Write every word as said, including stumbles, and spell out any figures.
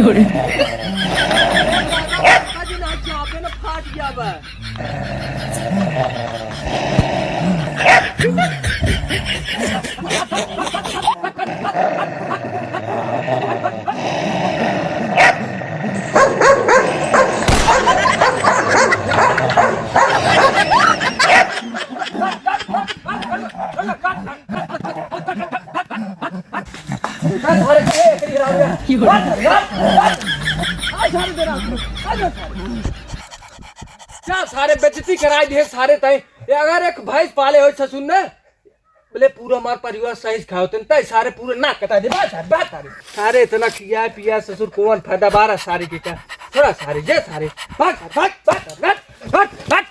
आज ना जाबे ना फाट गया बा। क्या सारे बेइज्जती कराई दिए सारे तय। ये अगर एक भैंस पाले हो ससुर ने, बोले पूरा मार परिवार सही से खाओ तन, तय सारे पूरे नाक कटा दे। बात सारे, बात सारे। सारे इतना खिया पिया ससुर कौन फायदा बारह सारे के क्या? थोड़ा सारे, जे सारे। भाग, भाग, भाग, भाग, भाग, भाग।